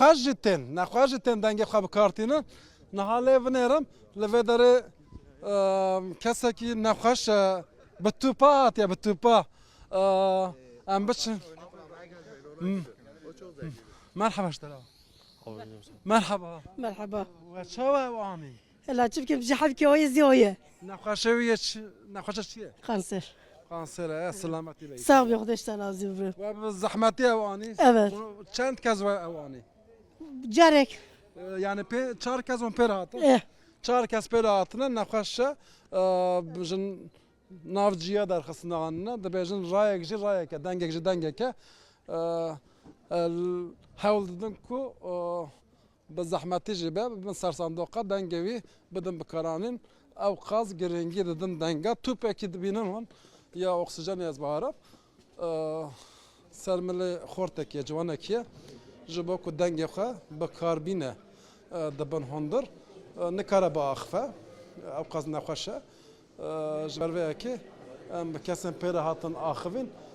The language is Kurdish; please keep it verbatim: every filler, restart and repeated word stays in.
Nexweş jî tên, nexweş jî tên dengê xwe bi kar tînin. Niha lê vinêrim, li vê derê, e, kesekî nexweş, e, bi tûpa hatiye, bi tûpa. E, em biçin. M-, m-, Merhaba ji te re. Merhaba. Merhaba. We çawa ew anî? Ela çi bikim, ji hevkê oye zî oye. Nexweşê wî yê çi, nexweşe çi ye? Kanser. Kanser e, selametî be. Sağ ol, Xwedê ji te razî be. We bi zehmetî ew anî? Evet. Çend kes we ew anî? Carek. E, yani pê, çar kes hûn pê re hatin? Eh. Çar kes pê re hatine, nexweş e, e, ji nav ciya derxistine anine, dibêjin rayek jî rayek e, dengek jî dengek e. E, e, hewl didin ku, e, bi zehmetî jî be, bibin ser sandoqa, dengê wî bidin bikaranîn. Ew qas giringî didin denga. Tûpekî dibînin hûn ya oksîjenê ez biharab. Ee, ser milê xortekî ye, ciwanekî ye. Ji bo ku dengê xwe bi kar bîne, e, dibin hundir. E, nikare biaxife. Ew qas nexweş e. E, ji ber vê yekê em bi kesên pê re hatin axivîn.